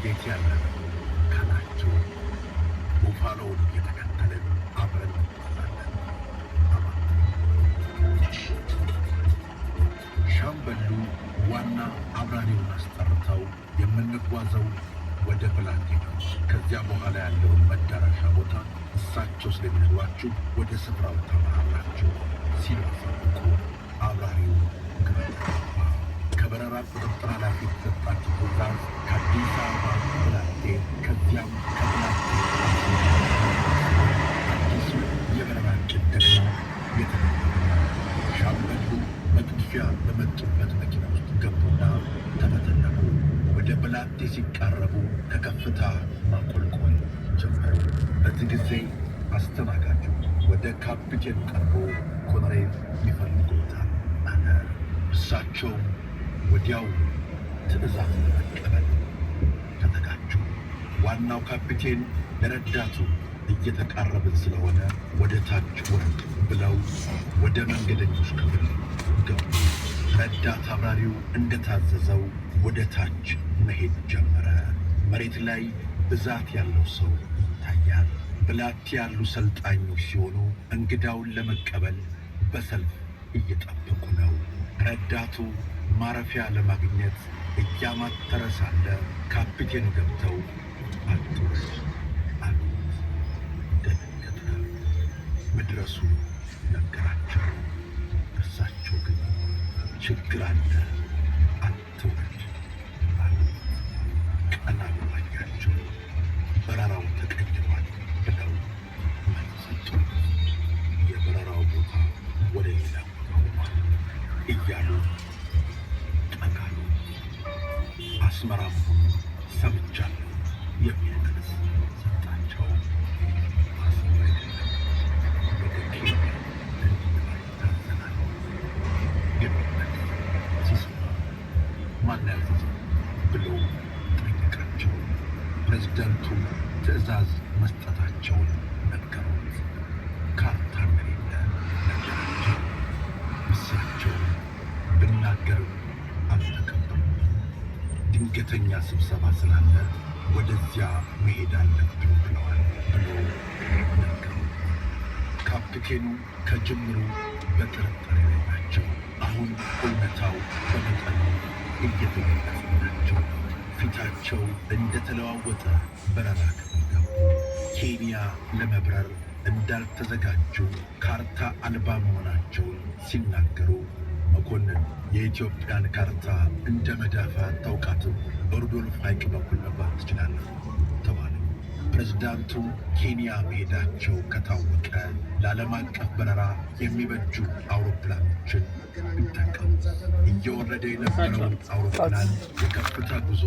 እንዴት ያለ ነው ካላችሁ፣ ቡፋሎውን እየተከተልን አብረን እንጓዛለን አሏት። ሻምበሉ ዋና አብራሪውን አስጠርተው የምንጓዘው ወደ ብላቴ ነው። ከዚያ በኋላ ያለውን መዳረሻ ቦታ እሳቸው ስለሚነግሯችሁ ወደ ስፍራው ታመራላችሁ ሲሉ አሳወቁ። አብራሪው ግራ ተጋባ። ከበረራ ቁጥጥር ኃላፊ የተሰጣቸው ትዕዛዝ ከአዲስ አበባ ብላቴ፣ ከዚያም ከብላቴ አዲሱ የበረራ ዕቅድ ደግሞ የተለየ ነው። ሻምበሉ በጥድፊያ በመጡበት መኪና ውስጥ ገቡና ተፈተለኩ። ወደ ብላቴ ሲቃረቡ ከከፍታ ማቆልቆል ጀመሩ። በዚህ ጊዜ አስተናጋጁ ወደ ካፒቴኑ ቀርቦ ኮሎኔል ይፈልጎታል አለ። እሳቸውም ወዲያው ትዕዛዝ ለመቀበል ተዘጋጁ። ዋናው ካፒቴን ለረዳቱ እየተቃረብን ስለሆነ ወደ ታች ውረድ ብለው ወደ መንገደኞች ክፍል ገቡ። ረዳት አብራሪው እንደታዘዘው ወደ ታች መሄድ ጀመረ። መሬት ላይ ብዛት ያለው ሰው ይታያል። ብላቴ ያሉ ሰልጣኞች ሲሆኑ እንግዳውን ለመቀበል በሰልፍ እየጠበቁ ነው። ረዳቱ ማረፊያ ለማግኘት እያማተረ ሳለ ካፒቴኑ ገብተው አትውረድ አሉት። ደነገጠ። መድረሱ ነገራቸው። እርሳቸው ግን ችግር አለ፣ አትውረድ አሉት። ቀና ብሎ አያቸው። በረራው ተቀይሯል ብለው መልስ ሰጡት። የበረራው ቦታ ወደ ሌላ ቦታ ሆኗል እያሉ ጠጋሉ። አስመራ መሆኑን ሰምቻለሁ የሚል መልስ ሰጣቸው። አስመራ አይደለም፣ ወደ ኬንያ እንድንበር ታዘናል የሚል መልስ ሲሰማ ማን ያዘዘው ብሎ ጠየቃቸው። ፕሬዝዳንቱ ትዕዛዝ መስጠታቸውን ነገሩት። ካርታ እንደሌለ ነገራቸው። እሳቸው ብናገርም አልተቀበሉም። ድንገተኛ ስብሰባ ስላለ ወደዚያ መሄድ አለብን ብለዋል ብሎ ነገሩት። ካፕቴኑ ከጅምሩ በጥርጣሬ ላይ ናቸው። አሁን እውነታው በመጠኑ እየተገለጸላቸው ነው። ፊታቸው እንደተለዋወጠ በረራ ክፍል ገቡ። ኬንያ ለመብረር እንዳልተዘጋጁ፣ ካርታ አልባ መሆናቸውን ሲናገሩ መኮንን የኢትዮጵያን ካርታ እንደ መዳፍ አታውቃትም፣ በሩዶልፍ ሐይቅ በኩል መግባት ትችላለህ ተባሉ። ፕሬዝዳንቱ ኬንያ መሄዳቸው ከታወቀ ለዓለም አቀፍ በረራ የሚበጁ አውሮፕላኖችን ቢጠቀሙ እየወረደ የነበረውን አውሮፕላን የከፍታ ጉዞ